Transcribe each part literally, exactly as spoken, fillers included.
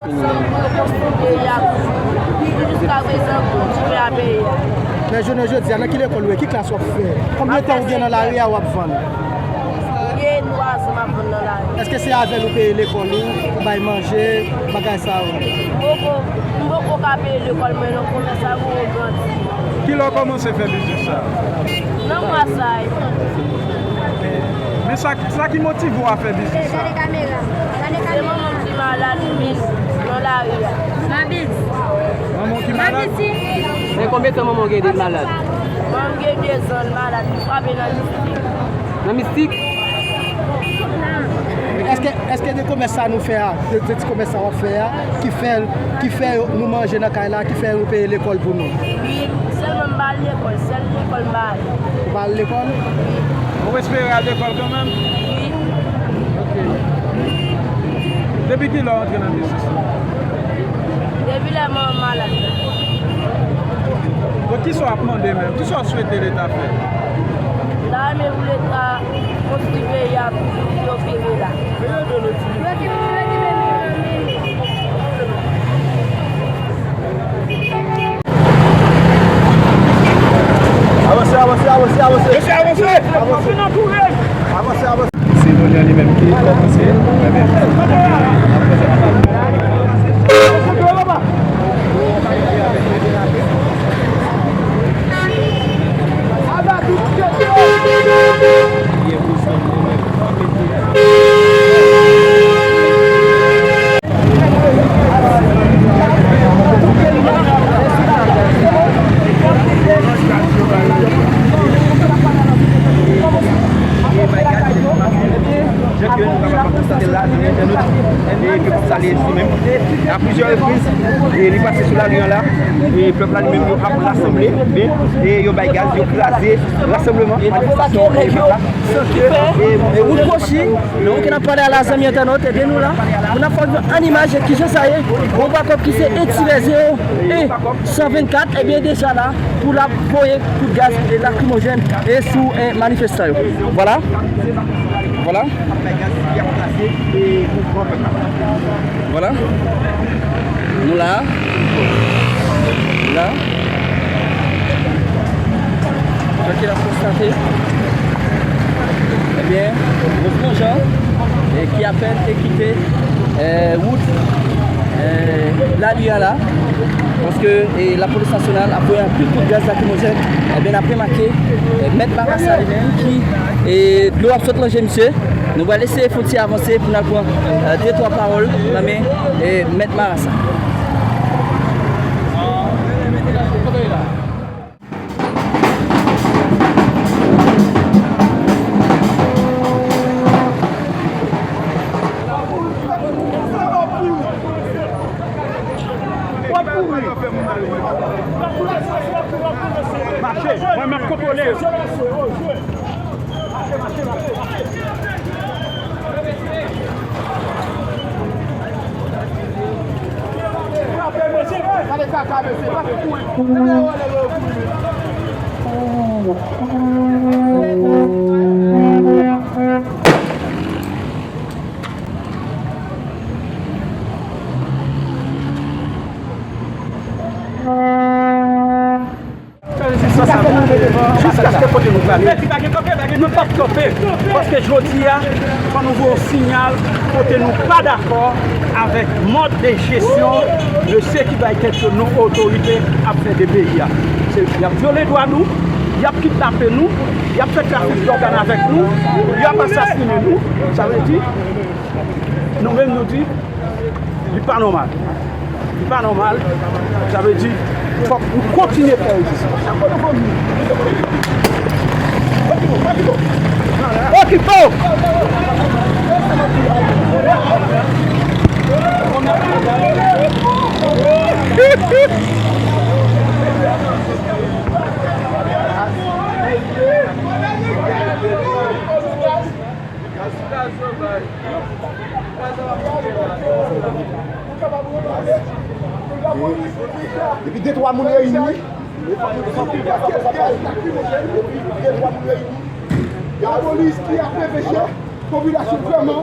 San pou yo konstwi peyi a toujou. Jiskaprezan, kontinye a peyi a. Men jounen jodi a, nan ki lekòl ou ye? Ki klas w ap fè? Konbyen tan ou gen nan lari a w ap vann? Gen twa zan m ap vann nan lari. Èske se avè l ou peye lekòl ou, ou bay manje, bagay sa yo? M poko, m poko ka peye lekòl mwen non, kòmès sa pou mwen grandi. Kilè w kòmanse fè biznis sa? Nan mwa sa a. Men sa, sa ki motive w a fè biznis sa? Se manman m ki malad, m vin nan lari a. Manman w ki malad? Men konbyen tan manman w gen de l malad? Manman m gen de zan l malad, li frape nan mistik. Nan mistik? Èske, èske de komès sa nou fè a, de, de ti komès sa w ap fè a, ki fè, ki fè nou manje nan kay la, ki fè nou peye lekòl pou nou? Wi, sèlman m pa al lekòl, sèl lekòl m pa al. Ou pa al lekòl? Wi. Ou espere al lekòl kanmenm? Wi. Ok. Depi kilè w antre nan biznis la? Depi lè manman m malad. Donk, kisa w ap mande menm? Kisa w swete Leta fè? M ta renmen pou Leta konstwi peyi a pou yo kenbe la. Avanse, avanse, avanse, avanse. Mesye, avanse. Avanse. Avanse, avanse. Se Molian li menm ki kòmanse. Jan ke nou kapab konstate la, nou entènot, e ke pou salye li menm. A plizyè repriz, e li pase sou lari an la, e pèp la li menm yo ap rasanble, men, e yo bay gaz, yo kraze rasanbleman, manifestasyon, e pèp la. E wout Kwochi, donk n ap pale a la zanmi entènot, ebyen nou la, pou n ap fè yon imaj de kijan sa ye, yon bakòp ki se Eti Lèzeo e san vennkat, ebyen deja la, pou l ap voye kout gaz e lakrimojèn e sou, e, manifestan yo. Vwala. Vwala. Vwala. Nou la. La. Jan ke n ap konstate, ebyen, Rosemond Jean, e, ki apèn te kite, e, wout, e, lari a la, paske, e, lapolis nasyonal ap voye anpil kout gaz lakrimojèn, ebyen, n ap remake, e, mèt marasa li menm ki, e, dlo ap sot nan je misye. Nou pral eseye fè yon ti avanse pou n al pran, e, de twa pawòl nan men, e, mèt marasa. Mache, mwen menm kontwole yo. Fè rezistans avè nou devan, jiskaske kote nou prale, nou p ap kanpe. Paske jodi a, fò nou voye yon siyal kote nou pa dakò avèk mòd de jesyon mesye ki bay tèt yo non otorite ap fè de peyi a. Se, y ap vyole dwa nou, y ap kidnape nou, y ap fè trafik dògàn avèk nou, y ap asasinen nou. Sa vle di, nou menm nou di, li pa nòmal. Li pa nòmal. Sa vle di, fòk nou kontinye fè rezistans. Okipe w! Epi de twa moun reyini. Epi de twa moun reyini. Lapolis ki ap peche popilasyon vrèman.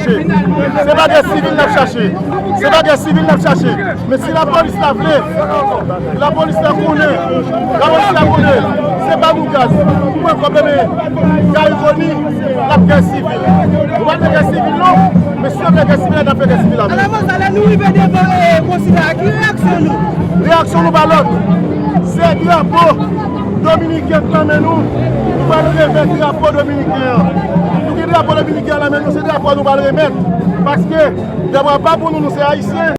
Se pa gè sivil n ap chache. Se pa gè sivil n ap chache. Men si lapolis la vle, lapolis la konnen, lapolis la konnen, se pa nou gaz. Ou pran kòb, men Garry Conille, l ap gè sivil. Ou pa t vle gè sivil non, men si yo vle gè sivil la, n ap fè gè sivil avè yo. Alò, Manzale, nou rive devan, eh, konsila a. Ki reyaksyon nou? Reyaksyon nou pa lòt. Se drapo dominiken k nan men nou. Nou pral remèt drapo dominiken an. Nou gen drapo dominiken an nan men nou, se drapo a nou pral remèt. Paske drapo a pa pou nou, nou se ayisyen.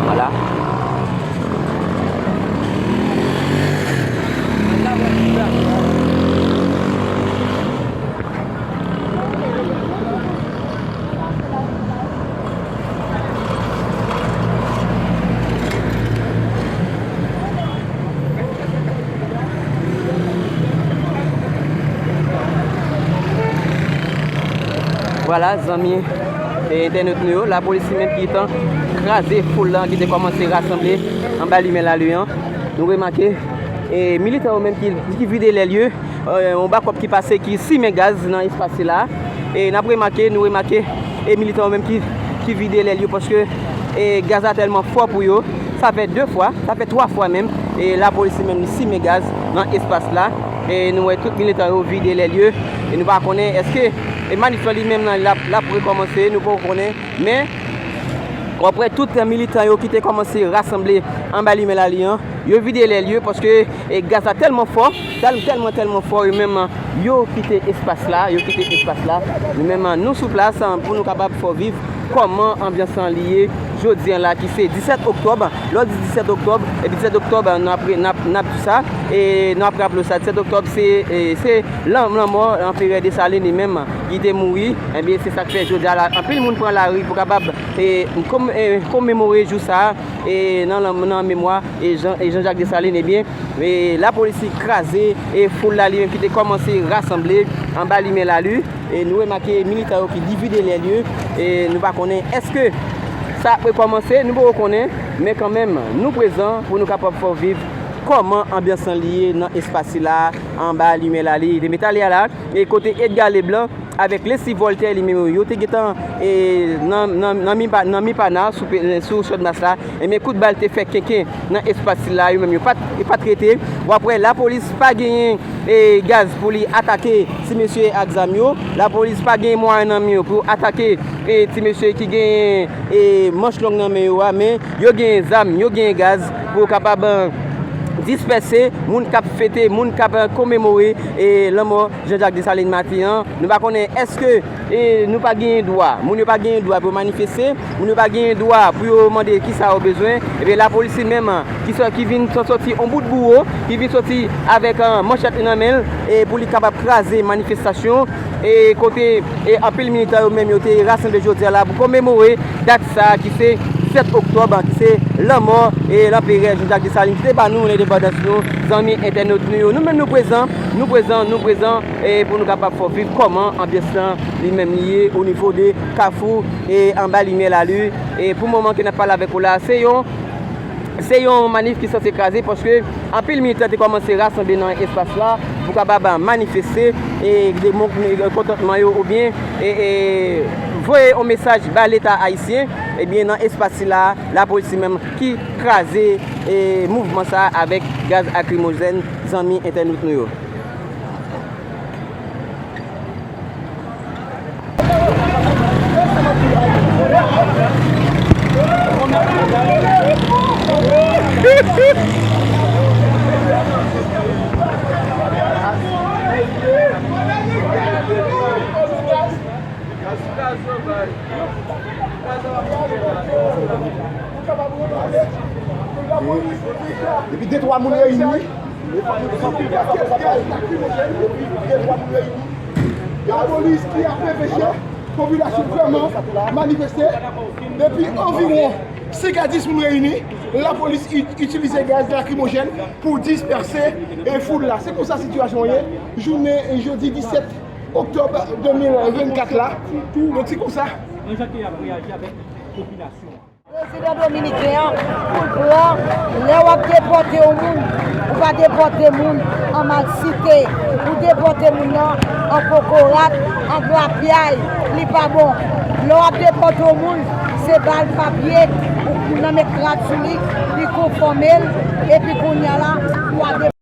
Vwala. Vwala, zanmi e entènot nou yo, lapolis li menm ki gentan kraze foul la ki te kòmanse rasanble anba limyè lari an. Nou remake, e militan yo menm ki, ki vide lè lye, e, yon bakòp ki pase ki simen gaz nan espas sila. E n ap remake, nou remake, e militan yo menm ki, ki vide lè lye paske, e, gaz la tèlman fò pou yo. Sa fè de fwa, sa fè twa fwa menm, e lapolis li menm li simen gaz nan espas la. E nou wè tout militan yo vide lè lye. E nou pa konnen èske, e manif lan li menm nan l ap, l ap rekòmanse, nou poko konnen. Men, w ap wè tout militan yo ki te kòmanse rasanble anba limyè lari an, yo vide lè lye paske, e, gaz la tèlman fò, tèl-, tèlman, tèlman fò, yo menm, yo kite espas la, yo kite espas la. Nou menm, nou sou plas, pou nou kapab fè w viv kòman anbyans lan li ye jodi a la ki se disèt oktòb. Lè w di disèt oktòb, epi disèt oktòb, n ap, n ap, n ap di sa, e n ap raple w sa, disèt oktòb se, e, se lan-, lanmò Anperè Desalin li menm ki te mouri. Ebyen, se sa k fè jodi a la, anpil moun pran lari pou kapab, e, kom-, e, komemore jou sa a, e, nan, nan, nan memwa, e, Jan, e, Jean-Jacques Dessalines. Ebyen, e, lapolis li kraze, e, foul la li menm ki te kòmanse rasanble anba limyè lari. E nou remake militan yo ki divide lè lye. E nou pa konnen èske sa ap rekòmanse, nou poko konnen, men kanmenm, nou prezan pou nou kapab fè w viv kòman anbyans lan li ye nan espas sila, anba limyè lari. Te met ale a la, e kote Edgar Leblanc avèk Leslie Voltaire li menm yo, yo te gentan, e, nan, nan, nan Mipa-, nan Mipana, sou pe-, sou Channmas la, ebyen, kout bal te fè kenken nan espas sila, yo menm yo pa t, yo pa t rete. W ap wè lapolis pa genyen, e, gaz pou li atake ti mesye ak zam yo. Lapolis pa genyen mwayen nan men yo pou yo atake, e, ti mesye ki genyen, e, manch long nan men yo a, men yo genyen zam, yo genyen gaz pou yo kapab, e, dispèse moun k ap fete, moun k ap, e, komemore, e, lanmò Jean-Jacques Dessalines Martin an. Nou pa konnen èske, e, nou pa genyen dwa, moun yo pa genyen dwa pou yo manifeste, moun yo pa genyen dwa pou yo mande kisa yo bezwen. Ebyen, lapolis li menm, ki sò-, ki vin sò-, sòti yon bout bouwo, ki vin sòti avèk, e, manchèt li nan men l, e, pou li kapab kraze manifestasyon, e, kote, e, anpil militan yo menm yo te rasanble jodi a la pou komemore dat sa a ki se sèt oktòb, ki se lanmò, e, Lanperè Jean-Jacques Dessalines ki te ba nou lendepandans nou, zanmi entènot nou yo. Nou menm nou prezan, nou prezan, nou prezan, e, pou nou kapab fè w viv kòman anbyans lan li menm li ye o nivo de Kafou, e, anba limyè lari. E pou moman ke n ap pale avèk ou la, se yon, se yon manif ki sanse kraze paske anpil militan te kòmanse rasanble nan espas la pou kapab manifeste e demon-, kontantman yo oubyen, e, e, voye yon mesaj ba Leta ayisyen. Ebyen, nan espas sila, lapolis li menm ki kraze, e, mouvman sa avèk gaz lakrimojèn, zanmi entènot nou yo. Epi de twa moun reyini. Lapolis ki ap peche, popilasyon vrèman manifeste. Depi anviwon senk a dis moun reyini, lapolis i-, itilize gaz lakrimojèn pou dispèse, e, foul la. Se konsa sitiyasyon an ye, jounen jodi disèt oktòb de mil vennkat la. Donk, se konsa. Prezidan dominiken an, pou l pran, lè w ap depòte yon moun, ou pa depòte moun an malsite. Ou depòte moun nan an kokorat, an grapyay, li pa bon. Lè w ap depòte yon moun, se ba l papye, ou, ou nan met rad sou li, li konfòme l, epi kounye a la, ou a